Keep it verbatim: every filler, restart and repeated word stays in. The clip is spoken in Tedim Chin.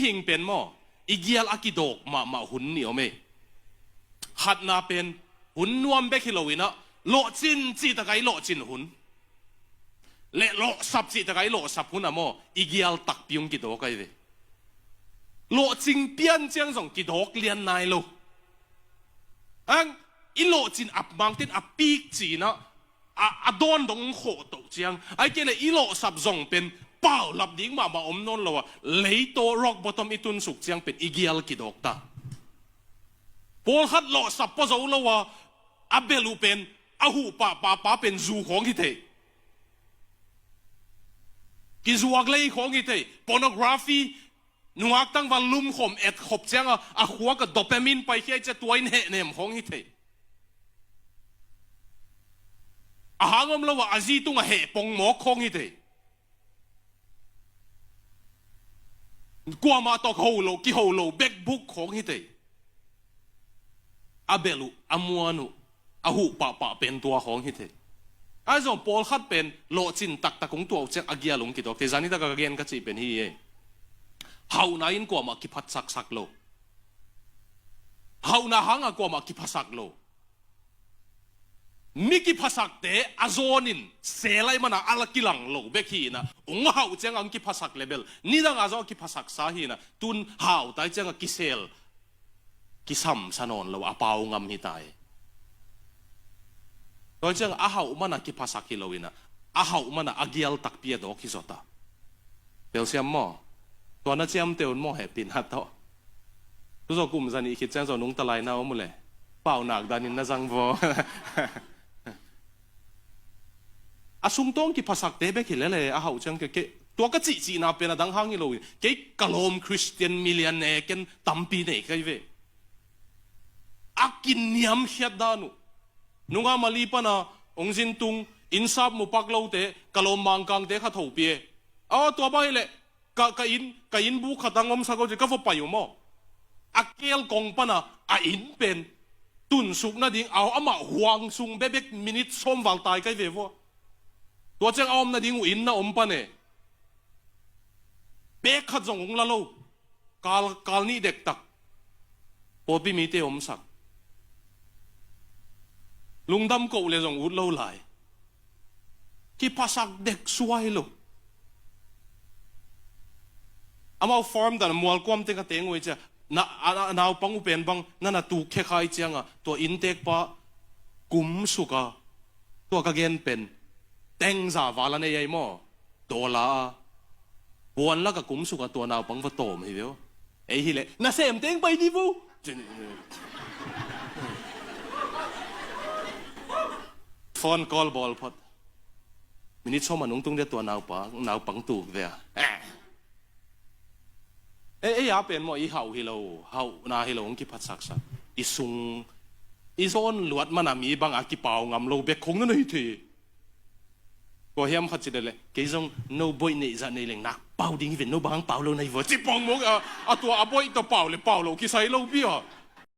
Hing pen maw, i gial a kidawk mahmah hun nih om ei. Khatna pen hun nuam bek hi lo in ah, lawhcin cihtak a i lawhcin hun le lawhsap cihtak a i lawhsap hun ah maw, i gial takpi hong kidawk ahi ve. Lawhcing pian ciang zong kidawk lian nai lo. Ang i lawhcin a mangten a pik ci-in ah, a, a dawn dong khawh toh ciang, ai kei le i lawhsap zong pen paulap ding mahmah om nawn lo a, leitaw rock bottom i tunsuk ciang pen i gial kidawk ta. Pawlkhat lawhsap pua zo lo a, a belh uh pen, a huh pahpah pa pen zu khawng hi thei. Kizuak lei khawng hi thei. Pornography, nungak tangval lumkhawm etkhop cianga a khuak a dopamine paikhia i cia tua in hehnem khawng hi thei. A hang om lo a, a zi tungah heh pongmawk khawng hi thei. Kuamah tawh ho lo, kiho lo, bekbuk khawng hi thei. A belh uh, a muan uh, a huh pahpah pen tua khawng hi thei. Ahi zong pawlkhat pen lawhcin taktak hong tuah uh ciang a gial hong kidawk thei. Zani taka ka gen ka cih pen hi ei. Hauhna in kuamah kiphatsaksak lo. Hauhna hangah kuamah kiphasak lo. Mi kiphasakte a zawnin sel ahih mana a la kilang lo bek hi inah, hong hauh ciangah hong kiphasak le bel nidangah zong a kiphasaksa hi inah, tun hauhta i ciangah kisel, kisamsa nawn lo a pau ngam hi ta hi. Tua ciangah a hauh mana kiphasak hi lo inah, a hauh mana a gial takpi a dawk hi zaw ta. Pelsiam maw? Tua na ciamteh un maw, hehpihna tawh. Tuzaw kum zanih khit ciang zaw nungta lai na om uh le, paunak danin na zang vaw. A sungtawng kiphasakte bek hi lele a hauh ciang kei, kei tua ka cihcihna pen a dang hang hi lo in, kei ka lawm Christian millionaire ken tampi nei kai ve. A kiniamkhiat dan uh. Nunga Mali pana hong zin tung, innsap mu pak lote, ka lawm Mangkangte khat hopih e. Aw, tua bang hileh ka, ka inn, ka inn buk khat ang omsak aw ci, ka va pai uh maw? A kel kong pana a inn pen tunsuk nading, aw, amah huang sung bekbek minit sawm val tai kai ve vua. Tua ciang a om nading uh inn na om pan e. Pek khat zong hong la lo. Kal, kal nih dektak. Pawlpi mite omsak. Lungdam koh le zong ut lo lai. Kiphasak dek suai lo. Amau farm dan mualkuam teng a teng uh i cia, na, a, a, naupang uh pen bang na na tuk khe khai cianga, tua inntek pa kum suka, tua ka gen pen tengza val a nei ai maw? Dollar a buan laka kum suka tua naupang va tawm hi veu. Ei hileh na sem teng pai di vo. Phone call bawl phot. Minit sawm a nungtung dia tua naupa, naupang tuk ve a. Eh. Ei, ei a pen maw, i hauh hi lo, hauhna hi lo hong kiphatsaksak. I sung, i zawn luat mana mi bang a kipau ngam lo bek khong na nei thei. Kua hiam khat ci lele, kei zong no boih neih zah nei leng nak pau ding hi ve, no bang pau lo na hi vua ci pong mawk a, a tua a boih tawh pau le pau lo kisai lo bia.